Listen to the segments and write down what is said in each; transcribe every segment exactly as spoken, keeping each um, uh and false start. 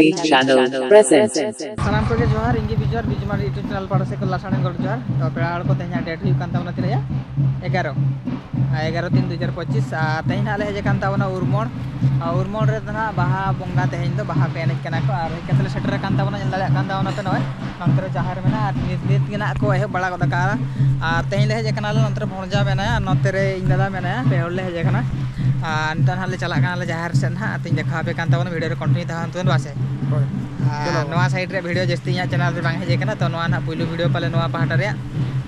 Channel presents. ᱥᱟᱱᱟᱢ ᱠᱚᱜᱮ ᱡᱚᱦᱟᱨ, ᱤᱧ ᱜᱮ ᱵᱤᱡᱚᱭ, ᱵᱤᱡᱩ ᱢᱟᱨᱰᱤ YouTube channel ᱯᱟᱦᱴᱟ ᱥᱮᱫ ᱠᱷᱚᱱ ᱞᱟᱥᱟᱲᱦᱮᱫ ᱜᱚᱰ ᱡᱚᱦᱟᱨ᱾ ᱛᱚ ᱯᱮᱲᱟ ᱦᱚᱲ ᱠᱚ, ᱛᱮᱦᱮᱧᱟᱜ date ᱦᱩᱭᱩᱜ ᱠᱟᱱ ᱛᱟᱵᱚᱱᱟ ᱛᱤᱱᱟᱹᱜ ᱭᱟ? ᱮᱜᱟᱨᱚ᱾ ᱟᱨ ᱮᱜᱟᱨᱚ ᱛᱤᱱ ᱫᱩ ᱦᱟᱡᱟᱨ ᱯᱚᱸᱪᱤᱥ᱾ ᱟᱨ ᱛᱮᱦᱮᱧ ᱦᱟᱸᱜ ᱞᱮ ᱦᱮᱡ ᱟᱠᱟᱱ ᱛᱟᱵᱚᱱᱟ ᱩᱨᱢᱚᱲ᱾ ᱟᱨ ᱩᱨᱢᱚᱲ ᱨᱮᱫᱚ ᱦᱟᱸᱜ ᱵᱟᱦᱟ ᱵᱚᱸᱜᱟ ᱛᱮᱦᱮᱧ ᱫᱚ ᱵᱟᱦᱟ ᱠᱚ ᱮᱱᱮᱡ ᱠᱟᱱᱟ ᱠᱚ᱾ ᱟᱨ ᱦᱮᱡ ᱠᱟᱛᱮ ᱞᱮ ᱥᱮᱴᱮᱨ ᱟᱠᱟᱱ ᱛᱟᱵᱚᱱᱟ, ᱧᱮᱞ ᱫᱟᱲᱮᱭᱟᱜ ᱠᱟᱱ ᱛᱟᱵᱚᱱᱟ ᱯᱮ ᱱᱚᱜᱼᱚᱭ ᱱᱚᱱᱛᱮ ᱨᱮ ᱡᱟᱦᱮᱨ ᱢᱮᱱᱟᱜᱼᱟ᱾ ᱟᱨ ᱱᱤᱛ ᱱᱤᱛ ᱜᱮ ᱱᱟᱦᱟᱜ ᱠᱚ ᱮᱦᱚᱵ ᱵᱟᱲᱟ ᱜᱚᱫ ᱟᱠᱟᱫᱼᱟ᱾ ᱟᱨ ᱛᱮᱦᱮᱧ ᱞᱮ ᱦᱮᱡ ᱟᱠᱟᱱᱟ ᱟᱞᱮ ᱱᱚᱱᱛᱮ ᱨᱮ, ᱵᱷᱚᱸᱡᱟ ᱢᱮᱱᱟᱭᱟ, ᱟᱨ ᱱᱚᱛᱮ ᱨᱮ ᱤᱧ ᱫᱟᱫᱟ ᱢᱮᱱᱟᱭᱟ, ᱯᱮ ᱦᱚᱲ ᱞᱮ ᱦᱮᱡ ᱟᱠᱟᱱᱟ᱾ ᱟᱨ ᱱᱤᱛᱚᱜ ᱱᱟᱦᱟᱜ ᱞᱮ ᱪᱟᱞᱟᱜ ᱠᱟᱱᱟ ᱞᱮ ᱡᱟᱦᱮᱨ ᱥᱮᱫ ᱱᱟᱦᱟᱜ᱾ ᱟᱨ ᱛᱤᱧ ᱫᱮᱠᱷᱟᱣ ᱟᱯᱮ ᱠᱟᱱ ᱛᱟᱵᱚᱱᱟ, video ᱨᱮ continue ᱛᱟᱦᱮᱱ ᱛᱟᱵᱚᱱ ᱵᱟᱥᱮ᱾ ᱦᱳᱭ᱾ ᱟᱨ ᱪᱚᱞᱚ᱾ ᱱᱚᱣᱟ side ᱨᱮᱭᱟᱜ video ᱡᱟᱹᱥᱛᱤ ᱤᱧᱟᱹᱜ channel ᱨᱮ ᱵᱟᱝ ᱦᱮᱡ ᱟᱠᱟᱱᱟ, ᱛᱚ ᱱᱚᱣᱟ ᱱᱟᱦᱟᱜ ᱯᱩᱭᱞᱩ video ᱯᱟᱞᱮ ᱱᱚᱣᱟ ᱯᱟᱦᱴᱟ ᱨᱮᱭᱟᱜ᱾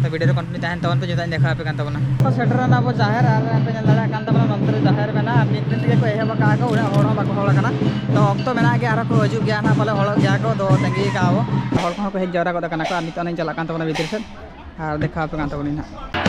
ᱛᱚ video ᱨᱮ continue ᱛᱟᱦᱮᱱ ᱛᱟᱵᱚᱱ ᱯᱮ, ᱡᱚᱛᱚᱧ ᱫᱮᱠᱷᱟᱣ ᱟᱯᱮ ᱠᱟᱱ ᱛᱟᱵᱚᱱᱟ᱾ ᱛᱚ ᱥᱮᱴᱮᱨ ᱮᱱᱟ ᱟᱵᱚ ᱡᱟᱦᱮᱨ, ᱟᱨ ᱯᱮ ᱧᱮᱞ ᱫᱟᱲᱮᱭᱟᱜ ᱠᱟᱱ ᱛᱟᱵᱚᱱᱟ, ᱱᱚᱱᱛᱮ ᱨᱮ ᱡᱟᱦᱮᱨ ᱢᱮᱱᱟᱜᱼᱟ᱾ ᱟᱨ ᱱᱤᱛ ᱱᱤᱛ ᱛᱮᱜᱮ ᱠᱚ ᱮᱦᱚᱵ ᱟᱠᱟᱫᱼᱟ ᱠᱚ, ᱩᱱᱟᱹᱜ ᱦᱚᱲ ᱦᱚᱸ ᱵᱟᱠᱚ ᱦᱚᱲ ᱟᱠᱟᱱᱟ᱾ ᱛᱚ ᱚᱠᱛᱚ ᱢᱮᱱᱟᱜ ᱜᱮᱭᱟ, ᱟᱨᱦᱚᱸ ᱠᱚ ᱦᱤᱡᱩᱜ ᱜᱮᱭᱟ ᱱᱟᱦᱟᱜ ᱯᱟᱞᱮ, ᱦᱚᱲᱚᱜ ᱜᱮᱭᱟ ᱠᱚ᱾ ᱛᱚ ᱛᱟᱺᱜᱤ ᱠᱟᱜᱼᱟ ᱵᱚ, ᱦᱚᱲ ᱠᱚᱦᱚᱸ ᱠᱚ ᱦᱮᱡ ᱡᱟᱣᱨᱟ ᱜᱚᱫ ᱟᱠᱟᱱᱟ ᱠᱚ᱾ ᱟᱨ ᱱᱤᱛᱚᱜ ᱤᱧ ᱪᱟᱞᱟᱜ ᱠᱟᱱ ᱛᱟᱵᱚᱱᱟ ᱵᱷᱤᱛᱤᱨ ᱥᱮᱫ, ᱟᱨ ᱫᱮᱠᱷᱟᱣ ᱟᱯᱮ ᱠᱟᱱ ᱛᱟᱵᱚᱱᱟᱹᱧ ᱱᱟᱦᱟᱜ᱾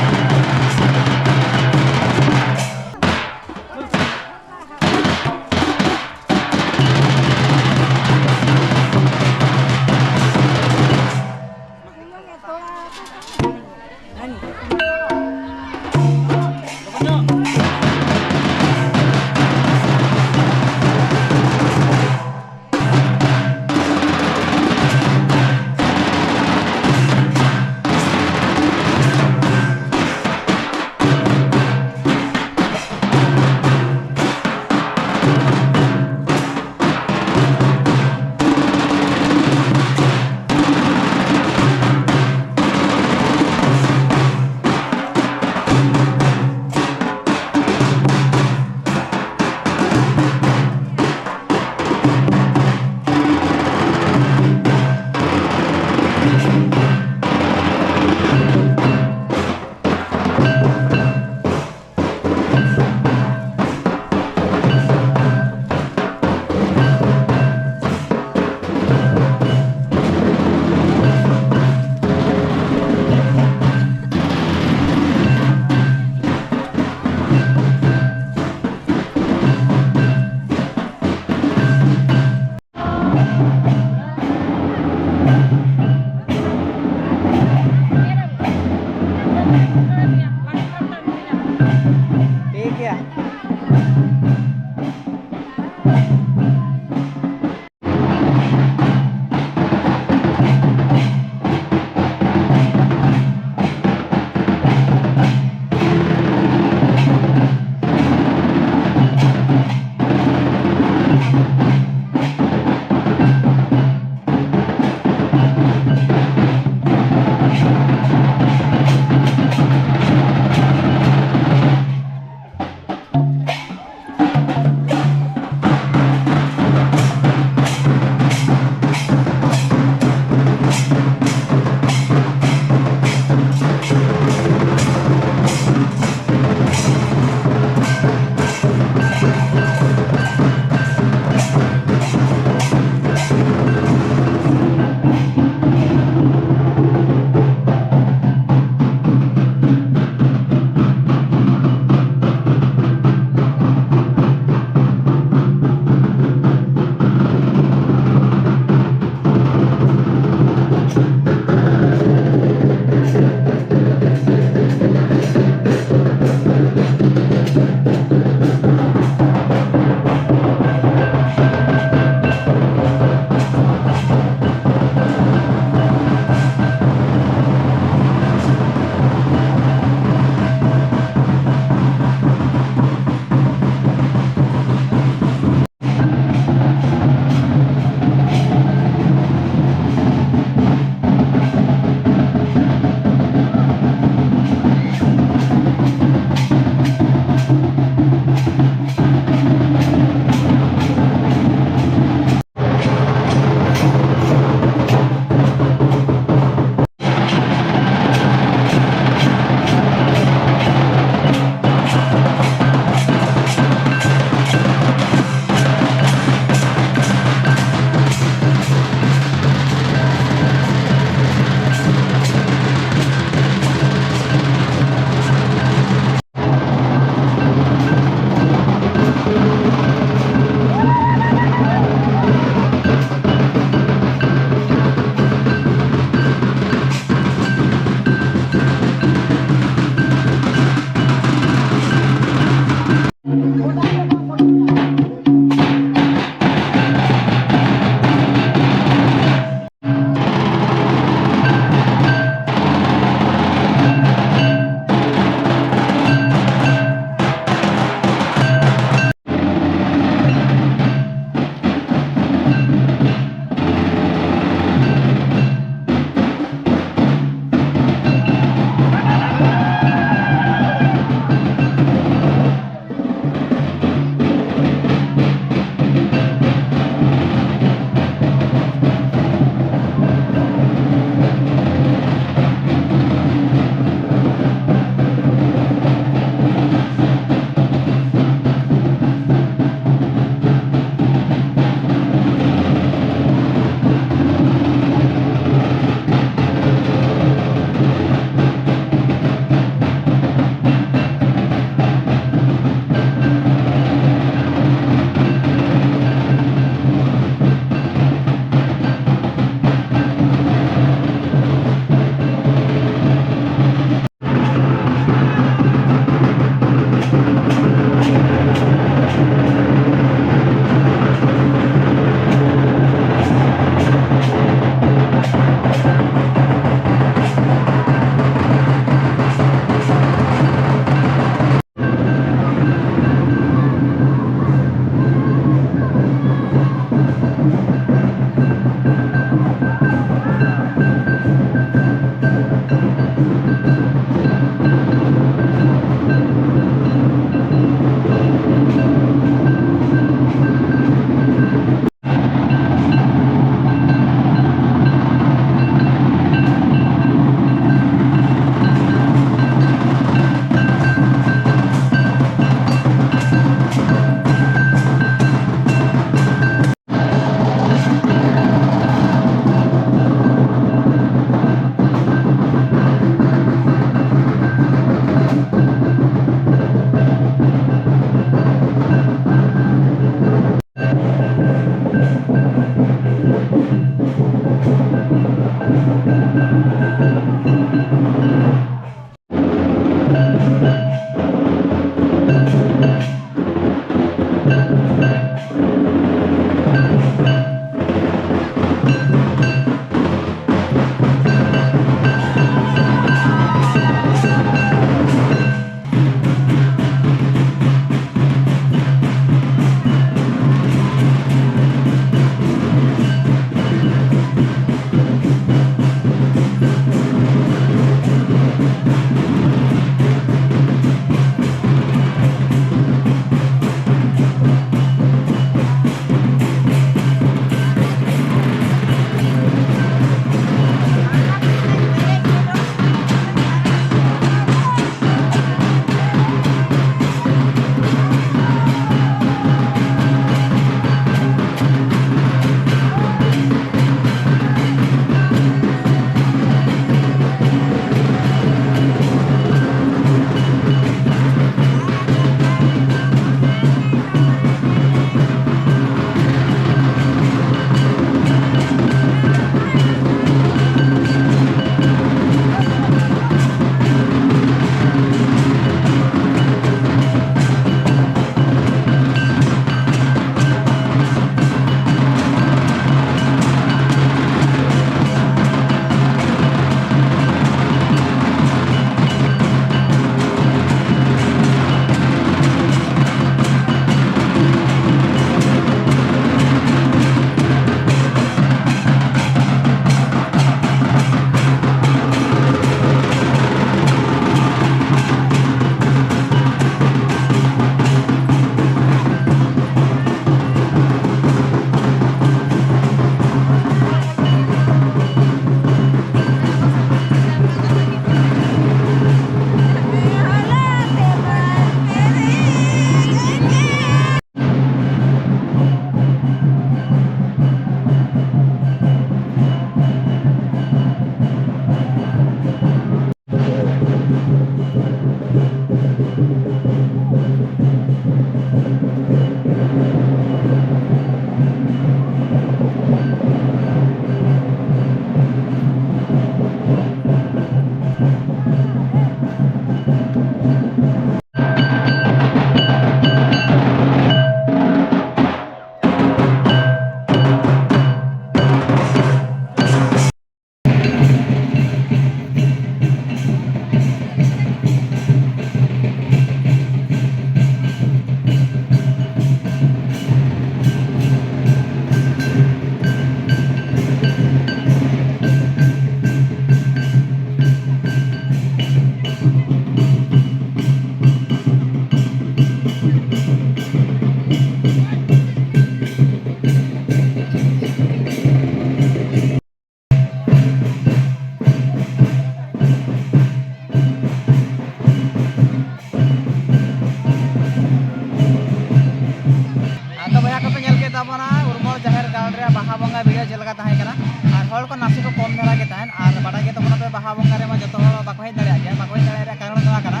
ᱵᱷᱤᱲ ᱪᱮᱫ ᱞᱮᱠᱟ ᱛᱟᱦᱮᱸ ᱠᱟᱱᱟ᱾ ᱟᱨ ᱦᱚᱲ ᱠᱚ ᱱᱟᱥᱮ ᱠᱚ ᱠᱚᱢ ᱫᱷᱟᱨᱟ ᱜᱮ ᱛᱟᱦᱮᱸᱱ᱾ ᱟᱨ ᱵᱟᱰᱟᱭ ᱜᱮ ᱛᱟᱵᱚᱱᱟ ᱯᱮ, ᱵᱟᱦᱟ ᱵᱚᱸᱜᱟ ᱨᱮᱢᱟ ᱡᱚᱛᱚ ᱦᱚᱲ ᱵᱟᱠᱚ ᱦᱮᱡ ᱫᱟᱲᱮᱭᱟᱜ ᱜᱮᱭᱟ᱾ ᱵᱟᱠᱚ ᱦᱮᱡ ᱫᱟᱲᱮᱭᱟᱜ ᱨᱮᱭᱟᱜ ᱠᱟᱨᱚᱱ ᱱᱚᱣᱟ ᱠᱟᱱᱟ,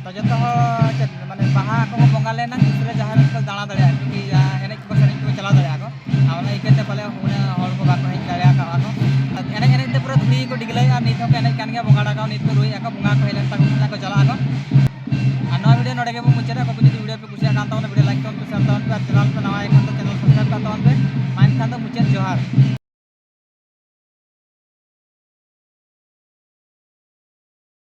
ᱛᱚ ᱡᱚᱛᱚ ᱦᱚᱲ ᱪᱮᱫ ᱢᱟᱱᱮ ᱵᱟᱦᱟ ᱠᱚ ᱵᱚᱸᱜᱟ ᱞᱮᱱᱟ ᱠᱷᱩᱥᱤ ᱨᱮ ᱡᱟᱦᱟᱸ ᱨᱮ ᱠᱚ ᱫᱟᱬᱟ ᱫᱟᱲᱮᱭᱟᱜᱼᱟ, ᱠᱤ ᱮᱱᱮᱡ ᱠᱚ ᱥᱮᱨᱮᱧ ᱠᱚ ᱪᱟᱞᱟᱣ ᱫᱟᱲᱮᱭᱟᱜᱼᱟ ᱠᱚ᱾ ᱟᱨ ᱚᱱᱟ ᱤᱭᱠᱟᱹᱛᱮ ᱯᱟᱞᱮ ᱩᱱᱟᱹᱜ ᱦᱚᱲ ᱠᱚ ᱵᱟᱠᱚ ᱦᱮᱡ ᱫᱟᱲᱮ ᱟᱠᱟᱫᱼᱟ ᱠᱚ᱾ ᱮᱱᱮᱡ ᱮᱱᱮᱡ ᱛᱮ ᱯᱩᱨᱟᱹ ᱫᱷᱩᱲᱤ ᱠᱚ ᱰᱤᱜᱽᱞᱟᱹᱭᱮᱫᱼᱟ᱾ ᱱᱤᱛ ᱦᱚᱸᱠᱚ ᱮᱱᱮᱡ ᱠᱟᱱ ᱜᱮᱭᱟ, ᱵᱚᱸᱜᱟ ᱰᱟᱠᱟᱣ ᱱᱤᱛ ᱠᱚ ᱨᱩᱭᱮᱫᱼᱟ ᱠᱚ, ᱵᱚᱸᱜᱟ ᱠᱚ ᱦᱮᱡ ᱞᱮᱱ ᱛᱟᱠᱚ ᱠᱷᱟᱱ ᱠᱚ ᱪᱟᱞᱟᱜ ᱟᱠᱚ᱾ ᱟᱨ ᱱᱚᱣᱟ ᱵᱷᱤᱰᱤᱭᱳ ᱱᱚᱰᱮ ᱜᱮᱵᱚᱱ ᱢᱩᱪᱟᱹᱫᱟ᱾ ᱚᱠᱚᱭ ᱠᱚ ᱡᱩᱫᱤ ᱵᱷᱤᱰᱤᱭᱳ ᱯᱮ ᱠᱩᱥᱤᱭᱟᱜ ᱠᱟᱱ ᱛᱟᱵᱚᱱᱟ, ᱵᱷᱤᱰᱤᱭᱳ ᱞᱟᱭᱤᱠ ᱛᱟᱵᱚᱱ ᱯᱮ, ᱥᱮᱭᱟᱨ ᱛᱟᱵᱚᱱ ᱯᱮ, ᱟᱨ ᱪᱮᱱᱮᱞ ᱯᱮ ᱱᱟᱣᱟ ᱜᱮ ᱠᱷᱟᱱ ᱫᱚ ᱪᱮᱱᱮᱞ ᱥᱟᱵᱥᱠᱨᱟᱭᱤᱵ ᱠᱟᱜ ᱛᱟᱵᱚᱱ ᱯᱮ᱾ ᱢᱟ ᱮᱱᱠᱷᱟᱱ ᱫᱚ ᱢᱩᱪᱟᱹᱫ ᱡᱚᱦᱟᱨ᱾